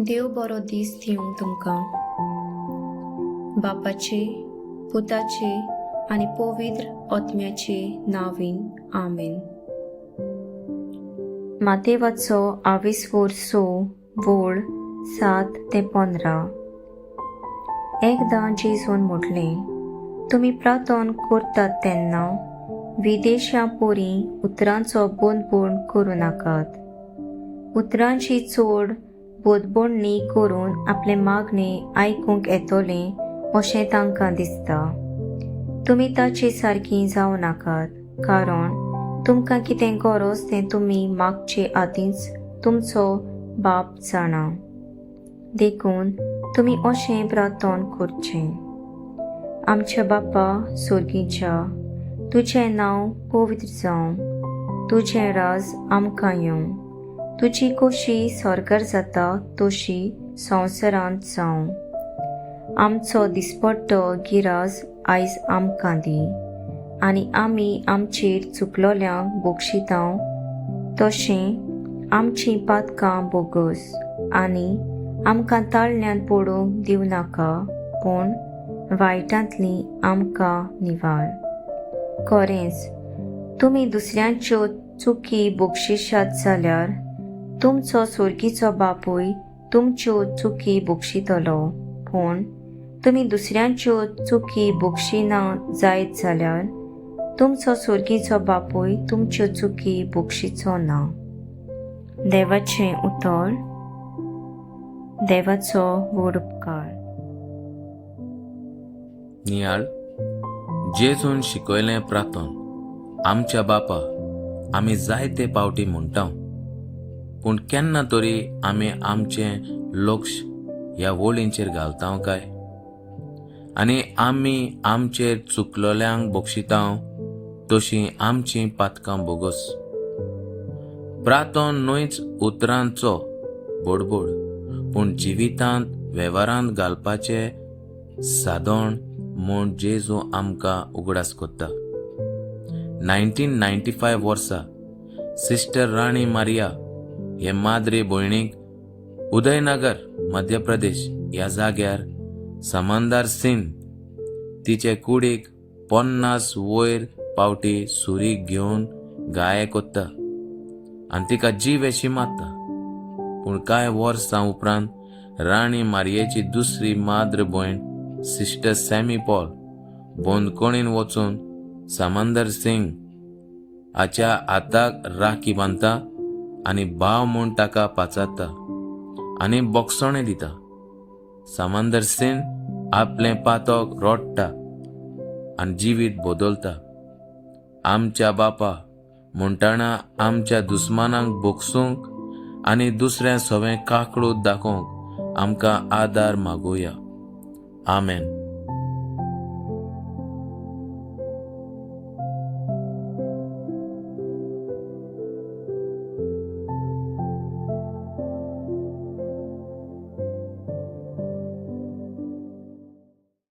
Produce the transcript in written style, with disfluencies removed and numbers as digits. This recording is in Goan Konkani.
देव बरो दीस दिवं तुमकां. बापाचे, पुताचे आनी पवित्र आत्म्याचे नांवान, आमेन. मातेवाचो आविस्वोर 6 वोळ 7 ते 15. एकदां जेजून म्हटलें, तुमी प्रार्थना करतात तेन्ना विदेशां पोरी उतरांचो बोंदबोंद करूं नाकात. उतरांची चड बोदबोडणी करून आपले मागणे आयकूंक येतलें अशें तांकां दिसता. तुमी ताचे सारकी जावं नाकात, कारण तुमकां कितें गरज तें तुमी मागचे आदींच तुमचो बाप जाणा. देखून तुमी अशें प्रार्थना करचें: आमच्या बापा सोर्गीच्या, तुजें नांव पवित्र जावं. तुजें राज आमकां येवं. तुजी खोशी स्वर्गार जाता तशी संवसारांत जावं. आमचो दिसपट्टो गिराज आयज आमकां दी आनी आमी आमचेर चुकलोल्यांक बक्षितांव तशें आमचीं पातकां बोगस आनी आमकां ताळ्यांत पडूंक दिवं नाका, पूण वायटांतली आमकां निवार. खरेंच, तुमी दुसऱ्यांच्यो चुकी बक्षिशात जाल्यार तुमचो सोर्गीचो बापूय तुमच्यो चुकी बक्षितलो. पूण तुमी दुसऱ्यांच्यो चुकी बक्षिना जायत जाल्यार तुमचो सोर्गीचो बापूय तुमच्यो चुकी बक्षिचो ना. देवाचें उतर. देवाचो व्हड उपकार. नियाळ. जेजून शिकयलें प्रार्थन. आमच्या बापा आमी जायते पावटी म्हणटा, पूण केन्ना तरी आमी आमचें लक्ष ह्या वळींचेर घालता काय? आनी आमी आमचेर चुकलोल्यांक बक्षितांव तशी आमचीं पातकां बोगस. प्रार्थन न्हयच उतरांचो बोडबोड, पूण जिवितांत वेव्हारांत घालपाचें साधन म्हूण जेजू आमकां उगडास करता. 1995 वर्सा सिस्टर राणी मारिया हे माद्रे भयणीक उदयनगर, मध्य प्रदेश ह्या जाग्यार समंदर सिंग तिचे कुडीक 50 वयर पावटी सुरी घेवन घाये कोत्ता आनी तिका जिवेशी मारता. पूण कांय वर्सां उपरांत राणी मारियेची दुसरी माद्र भयण सिस्टर सॅमी पॉल बंदखणीन वचून समंदर सिंग हाच्या हाताक राखी बांदता आनी भाव म्हूण ताका पाचारता आनी बोगसणें दिता. समंदर सिंग आपलें पातक रोडटा आनी जिवीत बदलता. आमच्या बापा म्हणटाना आमच्या दुस्मानांक बोगसूंक आनी दुसऱ्या सवें काकळूत दाखोवंक आमकां आदार मागुया. आमेन.